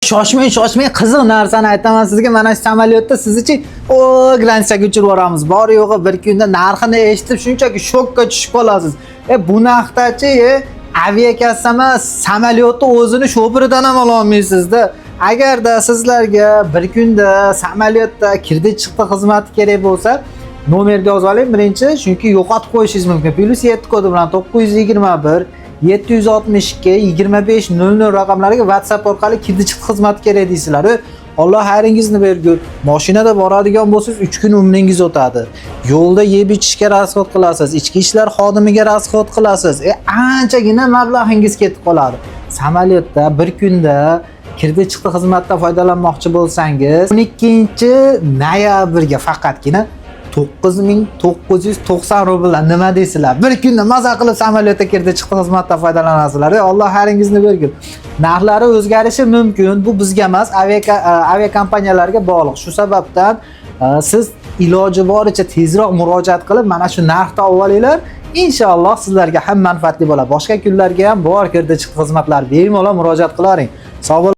Shoshmang, shoshmang, qiziq narsani aytaman sizga. Mana shu samolyotda sizni-chi, o граница ga uchirib yuboramiz. Bor yo'g'i bir kunda narxini eshitib shunchaki shokka tushib qolasiz. Bu narxdachi, aviakassa emas, samolyotni o'zini shofiridan ham ololmaysizda. Agarda sizlarga bir kunda samolyotda kirdi chiqdi xizmati kerak bo'lsa, nomerga yozib oling birinchi, chunki yo'qotib qo'yishingiz mumkin. +7 kodi bilan 921 762 25 00 raqamlariga WhatsApp orqali kirdi chiqdi xizmati kerak deysizlar. Alloh xayringizni bergur. Mashinada boradigan bo'lsangiz 3 kun umringiz o'tadi. Yo'lda yeb ichishga расход qilasiz, ichki ishlar xodimiga расход qilasiz. Anchagina mablag'ingiz ketib qoladi. Samolyotda bir kunda kirdi chiqdi xizmatdan foydalanmoqchi bo'lsangiz, 12 noyabrga faqatgina 9990 rubldan, nima deysizlar? Bir kunda maza qilib samolyotda kirdi chiqdi xizmatdan foydalanasizlar. Alloh xayringizni bergin. Narxlari o'zgarishi mumkin. Bu bizga emas, aviakompaniyalarga bog'liq. Shu sababdan siz iloji boricha tezroq murojaat qilib, mana shu narxda olib olinglar. Inshaalloh sizlarga ham manfaatli bo'ladi. Boshqa kunlarga ham bor kirdi chiqdi xizmatlar. Bemalol murojaat qilaring. Sog' bo'ling.